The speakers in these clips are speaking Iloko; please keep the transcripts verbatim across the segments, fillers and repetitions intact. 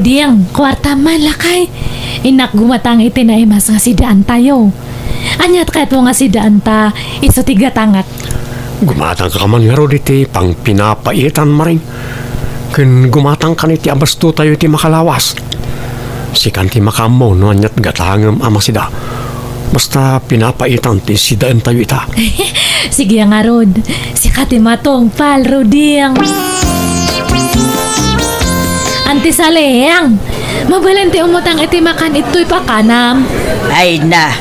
Ding, kuartam man, lakay. Innak gumatang iti naimas nga sidaantayo. Ania ti kayatmo nga sidaanta isu ti gatangak? Gumatangka man ngarud iti pangpinapaitan, Maring. Ken gumatangkan iti abastotayo iti makalawas. Sikan ti makaammo no aniat gatangem a masida. Basta pinapaitan ti sidaentayo ita. Sige ngarud, sika ti matungpal, Ruding. Anti Saleng, mabalin ti umutang iti makan itoy pakanam. Ay na,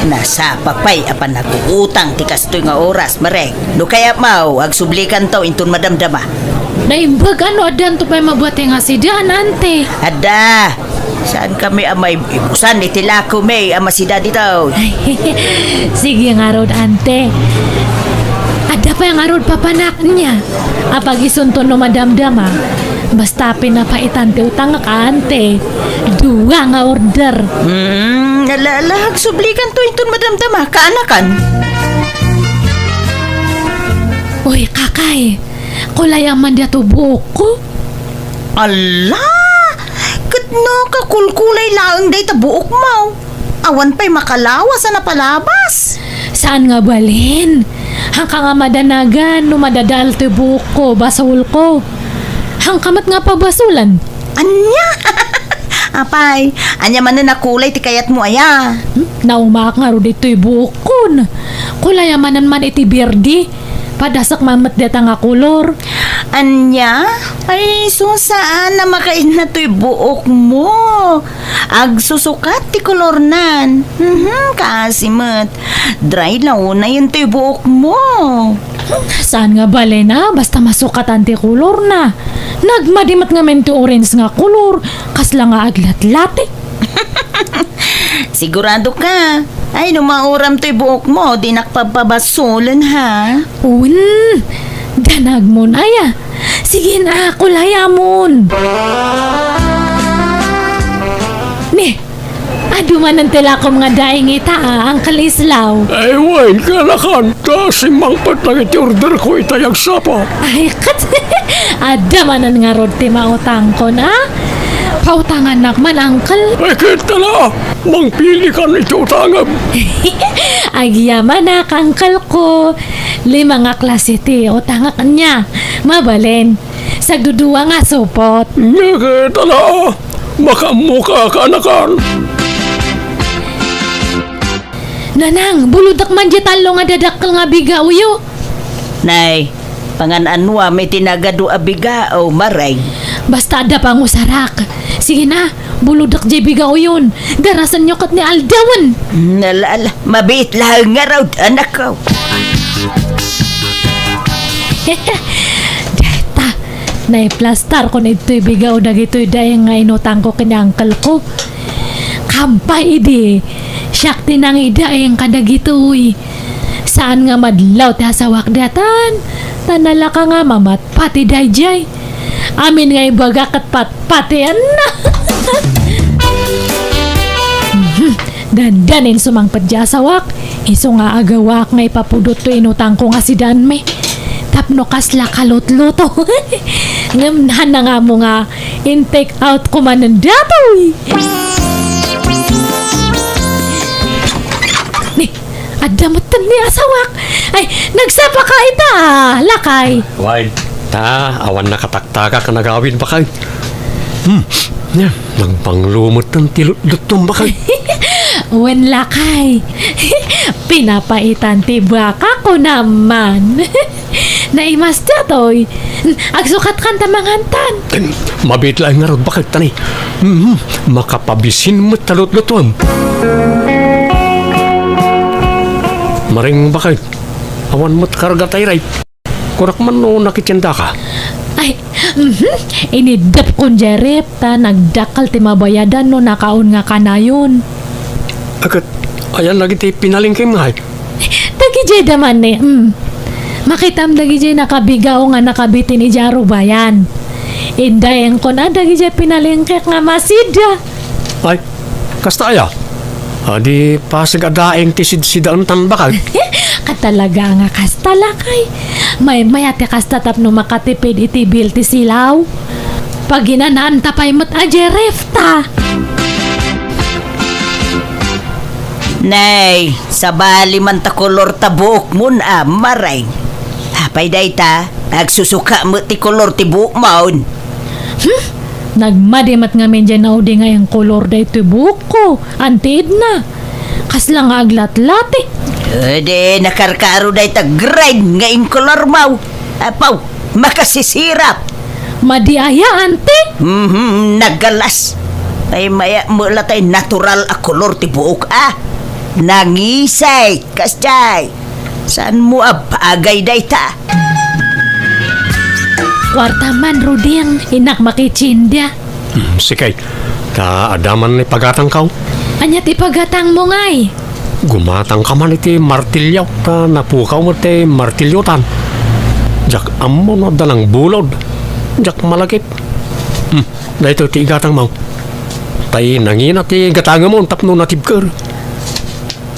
nasapa pay a panaguutang ti kastoy nga oras, Mareng. No kayatmo, agsublikanto inton madamdama. Naimbag a no addanto pay mabuati nga sidaan, ante. Adda, saankami a maibusan iti lakomi a masida ditoy. Sige ngarud, ante. Adda pay ngarud papanak nia. Apag isunto no madamdama. Basta pinapaitan ti utangak, ante. Dua nga order. Mm, ala, ala, agsublikanto inton madamdama. Kaanakan. Uy, kakay. Kulayam man diay buokko. Ala! Ket no kakulkulay laeng dayta buokmo, awan pay makalawas a napalabas. Saan nga balin? Haanka nga madanagan no madadael toy buokko, basolko. Haanka met nga pabasolan. Ania? Apay, ania manen a kulay ti kayatmo aya? Hmm? Naumaak ngarud itoy buokkon. Kulayam manen man iti bierde. Padasek man met dayta nga kolor. Ania? Ay, isu saan a makainna toy buokmo. Agsusukat ti kolornan. Mhm, kaasi met. Dry la unayen toy buokmo. Saan nga balin a, basta masukatan ti kolorna. Nagmadi met ngamin ti orange nga kolor, kasla nga aglatlati. Sigurado ka? Ay, no mauram toy buokmo, dinak pabpabasolen, ha? Wen, danagmon aya. Sige na, kulayamon. Ni, adu manen ti lakom nga daing ita, a, Uncle Islaw. Ay, wen, kaanakan. Ta simmangpet dagiti orderko itay agsapa. Ay, ket, adda manen ngarud ti mautangkon, a? Pautangannak man, uncle. Ay, ket, ala, mangpilikan iti utangem. Agyamanak, uncle ko. Lima nga klase ti utangak nia. Mabalin. Sagdudua nga supot. Nia ket, ala, makaammoka, kaanakan. Nanang, bulodek man diay tallo nga dadakkel nga bigaoyo. Nay, pangan-anuam iti nagadu a bigao, Mareng? Basta adda pangusarak. Sige na, bulodek diay bigaoyon. Darasenyo ket ni aldawen. Ala, ala, mabiit laeng ngarud, anakko. Deta, naiplastarkon idtoy bigao dagitoy daing nga inutangko ken ni uncle ko. Kampay idi, siak ti nangidaing kadagitoy. Saan nga madlaw ti asawak daytan, ta nalaka nga mamatpati daydiay. Amin nga ibaga ket patpatianna. Mhm. Dandanin sumangpet diay asawak, isu nga agawaak nga ipapudot toy inutangko nga sidaanmi. Tapno kasla kalutluto. Ngem haanna nga ammo nga in-take out ko manen datoy. Ni, adda metten ni asawak. Ay, nagsapa ka ita, lakay. Wen, ta, awan nakataktakak a nagawid, bakay. Hmm, nia, nagpanglo metten ti lutluttom, bakay. Wen, lakay. Pinapaitan ti baka ko naman. Naimas datoy. Agsukatkan ta mangantan. Mabiit laeng ngarud, bakit, tani? Mhm, makapabisin met ta lutluttuem. Mareng, bakit? Awan met karga tay rep. Kunak man no nakitiendaka. Ay, mhm. Iniddep kon diay rep ta nagdakkel ti mabayadan no nakaon nga kanayon. Agat, ayan lagi ti pinalengkem ngay. Dagidiay da manen, mm. Makitam dagidiay nakabigao nga nakabitin idiay arubayan. Indaengkon a dagidiay pinalengkek nga masida. Ay, kasta aya? Adi pasig a daeng ti sidsidaentan, bakay? Katalaga nga kasta, lakay. Maymay a ti kasta tapno makatipid iti bill ti silaw. Paginanaanta pay met a jerefta. Nay, sabali man ta kolor ta buokmon a, Mareng. Apay dayta, agsusuka met ti kolor ti buokmon. Hmm? Nagmadi met ngamin diay naudi nga inkolor daytoy buokko, Anti Edna. Kasla nga aglatlati. Edi, nakarkaro dayta green nga inkolormo. Apaw, makasisirap. Madi aya, Anti? Mhm, nagalas. Ay, maya, mula tay natural a kolor ti buok, ah. Nangisay, kasjay. Saanmo a bagay dayta? Kuarta man, Ruding, innak makitsindia. Hmm, sige. Ta adda man ipagatangko. Ania ti ipagatangmo ngay? Gumatangka man iti martilyo, ta napukaw met ti martilyotan. Diak ammo no adda nang bulod. Diak malagip. Hmm, daytoy ti igatangmo. Tay nangina ti gatangemon tapno natibker.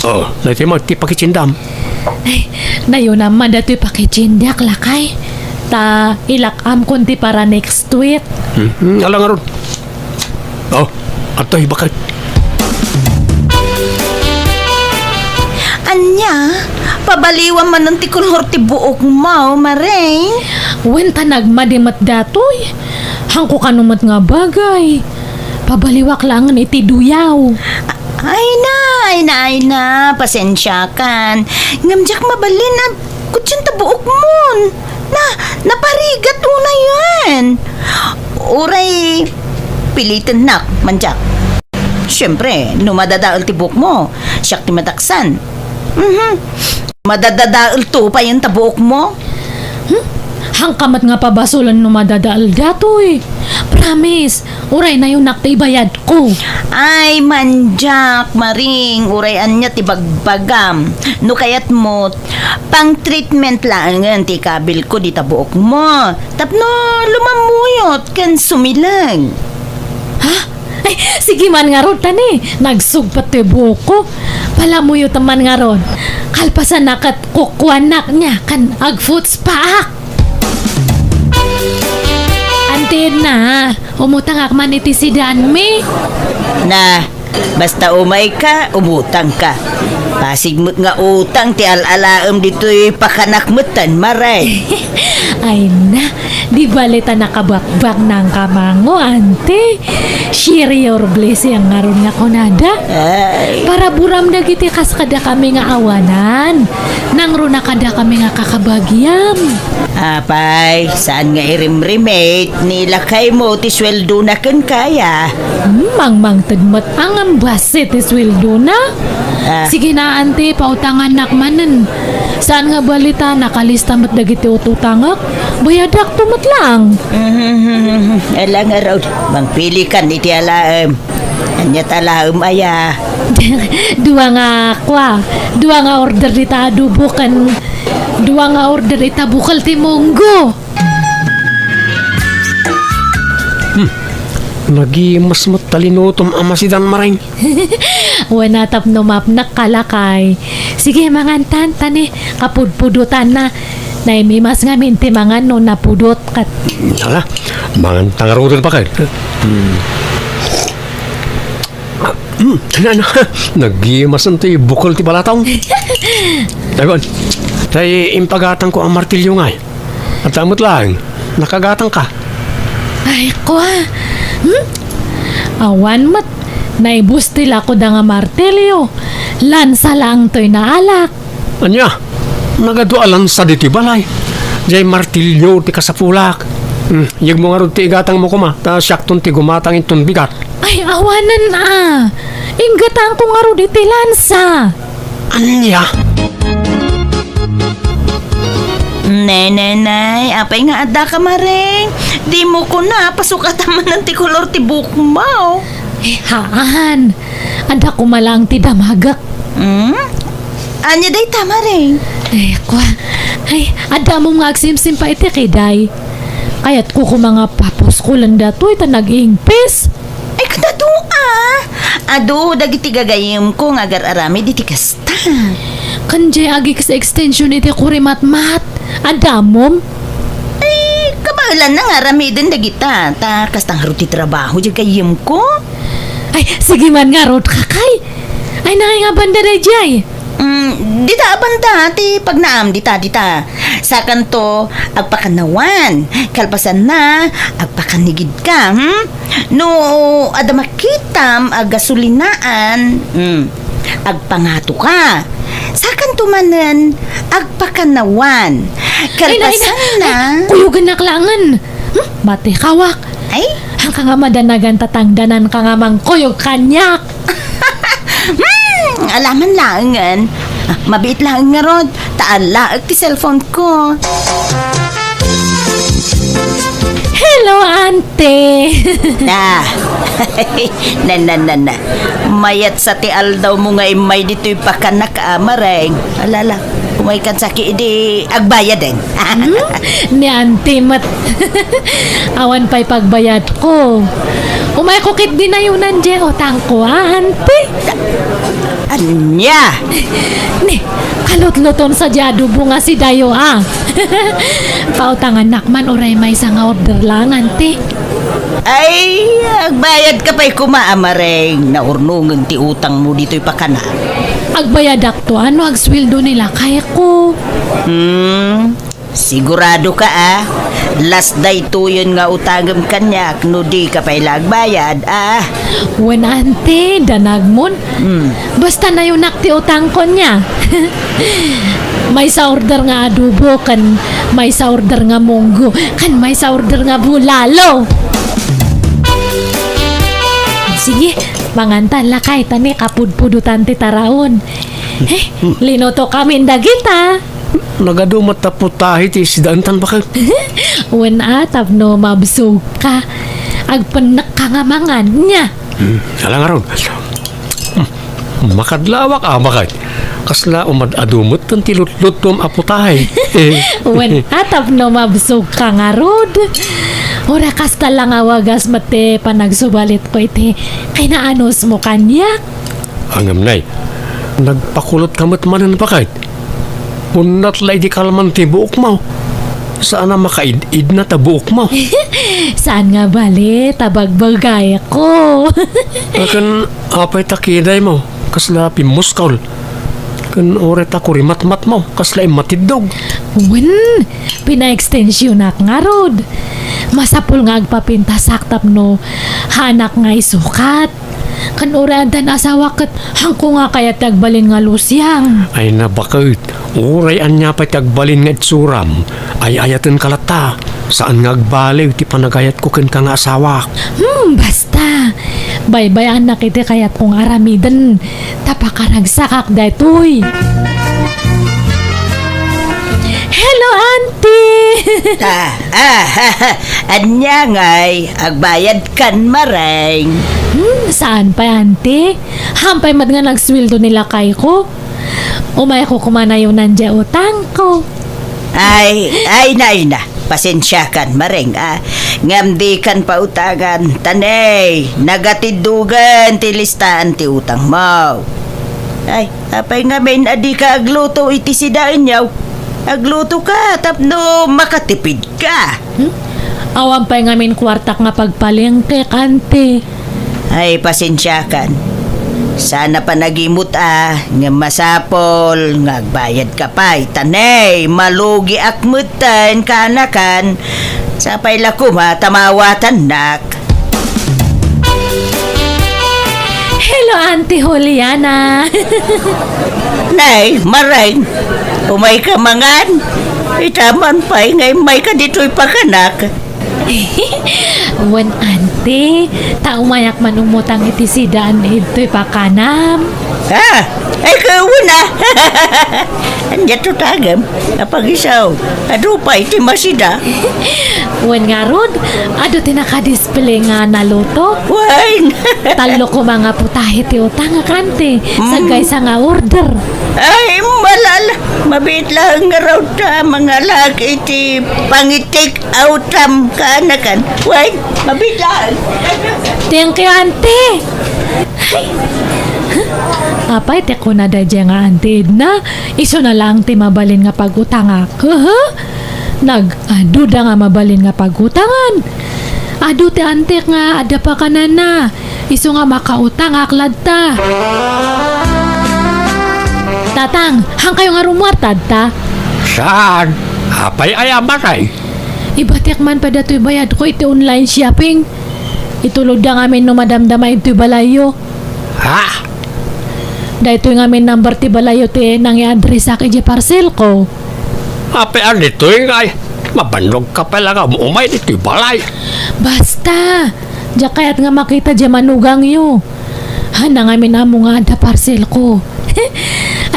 Oh, daytoy met ti pakitsindam. Ay, nayunam man datoy pakitsindiak, lakay. Ta ilak-amkon ti para next week. Hmm, hmm, ala ngarud. Oh, adtoy baket. Ania? Pabaliwam manen ti kolor ti buokmo, Mareng? Wen ta nagmadi met datoy. Hanko kano met nga bagay. Pabaliwak laengen iti duyaw. Ay na, ay na, ay na, pasensiakan. Ngem diak mabalin a kutsen ta buokmon. Na, naparigat unayen. Uray pilitennak, Mandiak. Siempre, no madadael ti buokmo, siak ti mataksan. Mhm. Madadadael to payen ta buokmo? Hmm? Hanka met nga pabasolen no madadael datoy. Promise, uray nayunak ti ibayadko. Ay, Mandiak, Mareng, uray ania ti bagbagam. No kayatmo, pang-treatment laengen ti ikabilko dita buokmo. Tapno lumammuyot ken sumileg. Ha? Ay, sige man ngarud, tani. Nagsugpet ti buokko. Palamuyotem man ngarud. Kalpasanna ket kukuanak nia ken agfootspaak. Anti Edna, umutangak man iti sidanmi. Na, basta umayka, umutangka. Pasig met nga utang ti al-alaem ditoy pakanak metten, Mareng. Ay na, di bale ta nakabakbak nang kamango, Anti. Share your blessing ngarud nga kunada. Ay. Paraburam dagiti kas kadakami nga awanan. Nangruna kadakami nga kakabagiam. Apay, saan nga irimrimit ni lakaymo ti sueldona kenka aya? Hmm, mangmangted met a ngem bassit ti sueldona. Ah. Sige na, Anti, pautangannak manen. Saan nga bali ta nakalista met dagiti ut-utangek? Bayadakto met laeng. Ala ngarud, mangpilikan iti alaem. Ania ti alaem aya? Dua nga, kua, dua nga order dita adobo ken dua nga order ita bukel ti munggo. Hmm. Nagimas met ta linutom a masidan, Mareng. Wen a tapno mapnek, lakay. Sige, mangantan, tani, kapudpudotanna. Naimimas ngamin ti mangan no napudot ket. Ala, mangan ta ngaruden, baket. Hmm. Hmm, ano, ano? Nagimasen ti bukel ti balatong. Dagon, tay impagatangko a martilyo ngay. Adda met laeng, nakagatangka. Ay, kua. Hmm? Awan met, naibus ti lakoda nga martilyo. Lansa laeng toy naalak. Ania? Nagadu a lansa ditoy balay. Diay martilyo ti kasapulak. Hmm, yegmo ngarud ti igatangmo koma, ta siakton ti gumatang inton bigat. Ay, awanen a. Inggatangko ngarud iti lansa. Ania? Nenenay, apay nga adda ka, Mareng? Dimo kuna, pasukatan manen ti kolor ti buokmo. Eh, haan. Adda koma laeng ti damagek. Hmm? Ania dayta, Mareng? Eh, kua. Ay, adda mo nga agsimsim pa iti kiday. Kayatko koma nga papuskolen datoy ta nag-ingpis. Ay, kadado, ah. Adu, dagiti gagayemko nga agar-aramid iti kasta. Ken diay agix-extension iti kurimatmat. Adda mom? Ay, kaba Alanna nga aramiden dagita, ta kasta ngarud ti trabaho diay gayyemko. Ay, sige man ngarud, kakay. Ay, nangay nga banda daydiay? Mm, dita a banda ti pagnaam dita, dita. Sakanto, agpakannawan. Kalpasanna, agpakanigidka, hmm? No adda makitam a gasolinaan, hmm, agpangatoka. Sakanto manen, agpakannawan. Ay, na, ay, na. Kalpasanna. Ay, kuyogennak laengen. Hmm? Matikawak. Ay? Haanka nga madanagan ta tangdananka nga mangkuyog kaniak. Hmm, alaman laengen. Ah, mabiit laeng ngarud, ta alaek ti cellphone ko. Hello, ante. Ah. Na, na, na, na. Mayat sa ti aldawmo nga immay ditoy pakanak a mareng. Alala, umaykan saki idi agbayaden. Hmm? Ni ante met. Awan pay pagbayadko. Umayko ket dinayonan diay utangko, a, ante. Ania? Ni, kalutluton sa diay adobo nga sidayo, a. Pautangannak man uray maysa nga order laeng, ante. Ay, agbayadka pay koma a mareng, naurnongen ti utangmo ditoy pakanak. Agbayadakto a no agsueldo ni lakayko. Hmm, siguradoka a, last daytoyen nga utangem kaniak no dika pay la agbayad, a. Wen, ante, danagmon. Hmm. Basta nayonak ti utangko nia. Maysa order nga adobo, ken maysa order nga munggo, ken maysa order nga bulalo. Sige, mangantan lakay ta ni kapudpudotan ti taraon. Eh, linutokamin dagita. Nagadu met ta putahe ti sidaantan, baket. Wen a, tapno mabsogka. Agpennekka nga mangan, nia. Hmm, ala ngarud. Hmm, makadlawak a, baket. Kasla umad-adu metten ti lutlutom a putahe. Wen a, tapno mabsogka ngarud. Uray kasta la nga wagas met ti panagsubalitko iti kinaanusmo kaniak. Ngem, nay, nagpakulotka met manen, baket. Unnat la idi kalman ti buokmo. Saan a makaid-idna ta buokmo. Saan nga bali ta bagbagayko. Ken apay ta kidaymo, kasla pimmuskol. Ken uray ta kurimatmatmo, kasla immatiddog. Wen, pinaekstensionak ngarud. Masapul nga agpapintasak tapno haanak nga isukat. Ken uray addan asawak ket haanko nga kayat ti agbalin nga lusiang. Ay na, baket, uray ania pay ti agbalin nga itsuram, ay-ayatenka latta. Saan nga agbaliw ti panagayatko kenka nga asawak. Hmm, basta. Baybay-annak iti kayatko nga aramiden. Ta pakaragsakak daytoy. Hello, auntie! Ah, ah, ania ngay, agbayad kan mareng. Hmm, saan pay, ante? Hampay met nga nagsueldo ni lakayko. Umayko koma nayonan diay utangko. Ay, ay na, ay na. Pasensiakan, mareng, a. Ngem dikan pautangan, ta ne, nagatiddogen ti listaan ti utangmo. Ay, apay ngamin a dika agluto iti sidaenyo? Aglutoka tapno makatipidka. Hmm? Awan pay ngamin kuartak nga pagpalengkek, ante. Ay, pasensiakan. Saan a panagimut a, ngem masapul nga agbayadka pay, ta ne, malugiak metten kaanakan, sapay la koma ta maawatannak. Hello, Auntie Juliana. Nay, mareng, umayka mangan. Ita man pay nga immayka ditoy pakanak. Wen, Auntie, ta umayak man umutang iti sidaan ditoy pakanam. Ah, ay, kawen a. Ania ti utangem? Apagisaw, adu pay ti masida. Wen ngarud, adu ti nakadisplay nga naluto. Wen. Tallo koma nga putahe ti utangak, Auntie. Mm. Sagaysa nga order. Ay, malala. Mabiit laeng ngarud ta mangalaag iti pangitake outam kaanakan. Wen, mabiit laeng. Thank you, Auntie. Ay. Apay ti kuna daydiay nga Auntie Edna? Isuna laeng ti mabalin nga pagutangak. Huh? Nag-aduda nga mabalin nga pagutangan. Adu ti antek nga adda pakanana. Isu nga makautangak latta. Tatang, haankayo nga rummuar tatta? Saan? Apay aya manen? Ibatiak man pay datoy bayadko iti online shopping. Itulodda ngamin no madamdama ditoy balayyo. Ha? Daytoy ngamin number ti balayyo ti nangiadresak idiay parcelko. Apay a ditoy ngay? Mabannogka pay la nga um-umay ditoy balay. Basta, diak kayat nga makita diay manugangyo. Haanna ngamin ammo nga adda parcelko.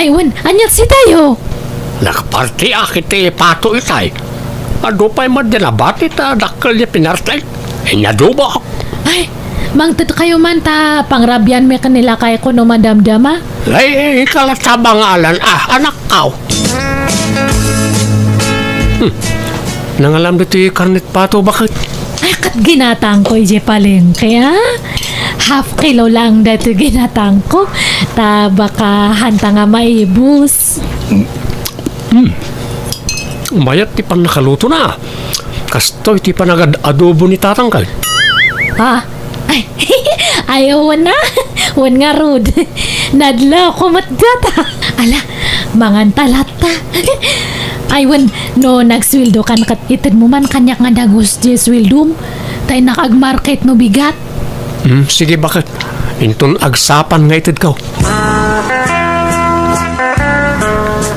Ay, wen, ania ti sidayo? Nakapartiak iti Pato itay. Adu pay met diay nabati ta dakkel diay pinartek. Inyadubak. Ay, mangtedkayo man ta pangrabianmi ken ni lakayko no madamdama. Ay, ikalat sa bangalan, ah, anakkaw. Hmm. Nangalam ditoy karne ti Pato, baket? Ay, ket ginatangko idiay palengke, ah. Half kilo lang daytoy ginatangko. Ta baka haanta nga maibus. Hmm. Mayat ti pannakalutona. Kastoy ti panagad-adobo ni tatang kay. Ah, ay, ay, wen a. Wen ngarud. Nadlawko met dayta. Ala, manganta latta. Ay, wen, no nagsueldokan ket itedmo man kaniak nga dagus diay sueldom. Ta innak agmarket no bigat. Hmm, sige, baket? Inton agsapan nga itedko.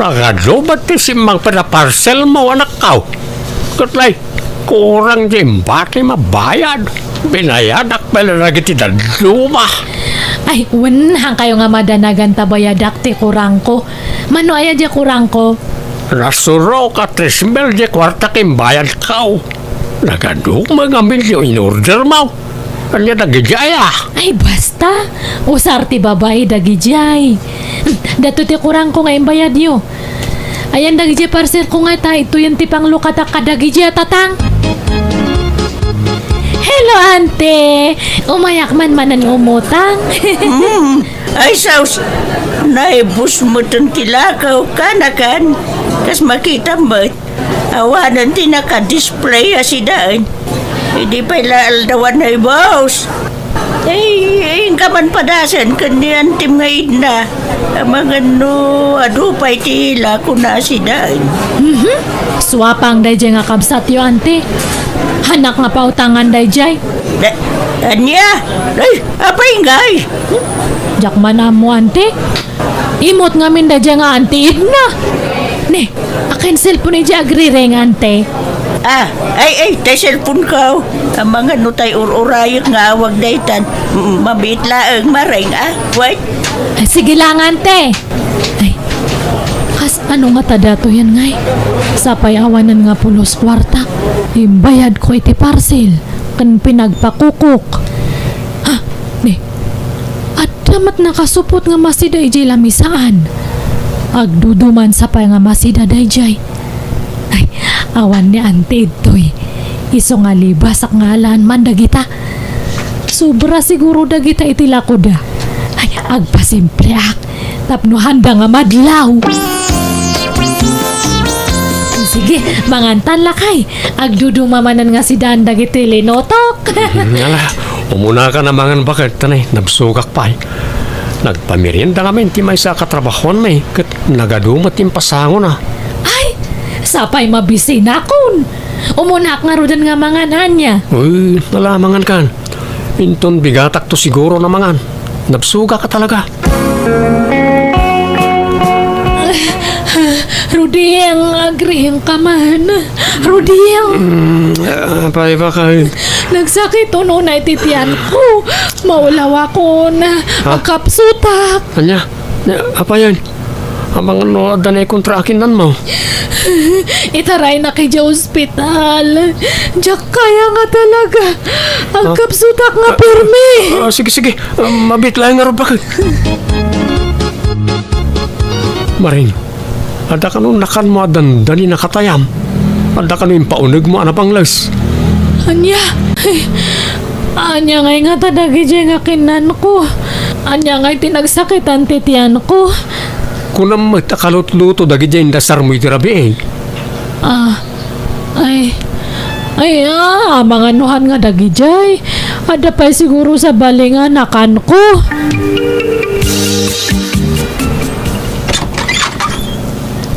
Nagadu met ti simmangpet a parcelmo, anakkaw. Ket lay, kurang diay imbati mabayad. Binayadak pay la dagiti dadduma. Ay, wen, haankayo nga madanagan ta bayadak ti kurangko. Mano aya diay kurangko? Nasurok a tres mil diay kuarta ti imbayadko. Nagadu met ngamin diay in-ordermo. Ania dagidiay, ah? Ay, basta. Usar ti babai dagidiay. Daytoy ti kurangko nga imbayadyo. Ayan dagidiay parcelko nga ta, ituyen ti panglukatak kadagidiay a tatang. Hello, ante. Umayak man manen umutang. Hmm. Ay, sus. Naibus meten ti lakaw, kanakan. Kas makitam met. Awanen ti naka-display a sidaen. Idi pay la aldawan naibus. Ay, inka man padasen ken ni antim nga idna. Amangan no adu pay ti ila kuna a sidaen. Mhm. Suapang daydiay nga kabsatyo, ante. Haannak nga pautangan daydiay. Da-, ania? Ay, apay ngay? Diak man ammo, ante. Immut ngamin daydiay nga anti idna. Ne, akin cellphone idiay agriring, ante. Ah, ay, ay, tay cellphone ko. Amangan no tay ur-urayek nga awag daytan. Mm, mabiit laeng, mareng, ah. Wait. Ay, sige lang, ante. Ay, kas-ano ngata daytoyen ngay? Sapay awanen nga pulos kuarta. Imbayadko iti parcel ken pinagpakukok. Ah, ne. Adda met nakasupot nga masida idiay lamisaan. Agduduman sapay nga masida daydiay. Ay, awan ni Auntie idtoy. Isu nga libasak nga alaan man dagita. Sobra siguro dagita iti lakoda. Ay, agpasimpleak tapno haanda nga madlaw. Sige, mangantan lakay. Agduduma manen nga sidan dagiti linutok. Hmm, ala, umunaka a mangan baket, ta ne, nabsogak pay. Nagpamerienda ngamin ti maysa a katrabahoanmi, ket nagadu met ti impasangona. Ay, sapay mabisinakon. Umunak ngaruden nga mangan, ania? Uy, ala, mangankan. Inton bigatakto siguro a mangan. Nabsogak a talaga. Rudieng, agriingka man. Rudieng. Mm, ah, apay, baket? Nagsakit unay ti tianko. Maulawakon. Ha? Agkapsutak. Ania? Ania, apayen? Amangan no adda naikontra a kinnanmo. Itaraynak idiay ospital. Diak kaya nga talaga. Agkapsutak nga permi. Ah, sige, sige. Ah, mabiit laeng ngarud, baket? Maring, adda kano nakanmo a dandani a katayam? Adda kano impaunegmo a nabangles? Ania? Ay, ania ngay ngata dagidiay nga kinnanko? Ania ngay ti nagsakitan ti tianko? Kunam met a kalutluto dagidiay indasarmo iti rabii. Ah, Ay, ay, ah, amangan no han nga dagidiay. Adda pay siguro sabali nga nakanko.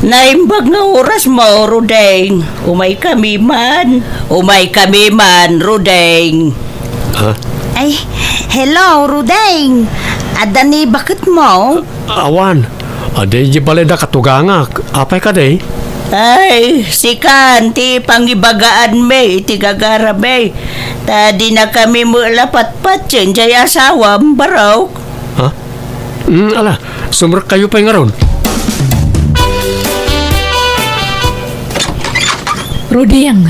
Naimbag nga orasmo, Rudeng. Umaykami man. Umaykami man, Rudeng. Ha? Ay, hello, Rudeng. Adda ni baketmo? Awan. Adi, di balay da katugangak. Apay kadi? Ay, sikan ti pangibagaanmi iti gagarami. Ta dinakami met la patpatien diay asawam, barok. Ha? Mm, ala, sumrekkayo pay ngarud. Rudeng,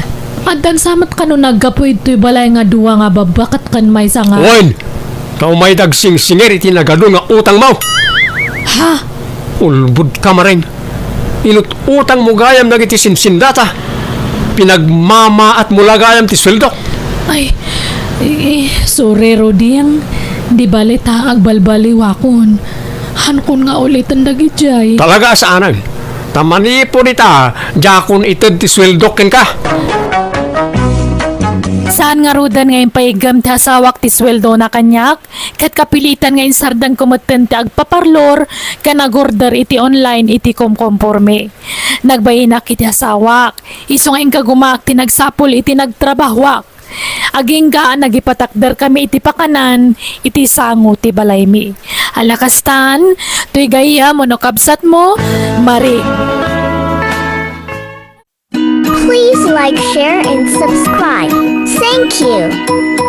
addan sa met kano naggapu ditoy balay nga dua nga babba ket ken maysa nga Wen! Ta umay dagsingsingir iti nagadu nga utangmo! Ha? Ulbodka, Maren. Inut-utangmo gayam dagiti sinsindata. Pinagmamaatmo la gayam ti sueldok. Ay, eh, sorry, Rudeng. Di bale ta agbalbaliwakon. Hankon nga uliten dagidiay. Talaga a saanen. Ta manipud ita, diakon ited ti sueldok kenka. Saan ngaruden nga impaiggem ti asawak ti sueldona kaniak? Ket kapilitan nga insardengko metten ti agpaparlor ken agorder iti online iti komkomporme. Nagbainak iti asawak, isu nga inkagumaak ti nagsapul iti nagtrabahoak. Agingga a nagipatakderkami iti pakanan iti sango ti balaymi. Ala kastan, toy gayyem wenno kabsatmo, Mari. Please like, share, and subscribe. Thank you.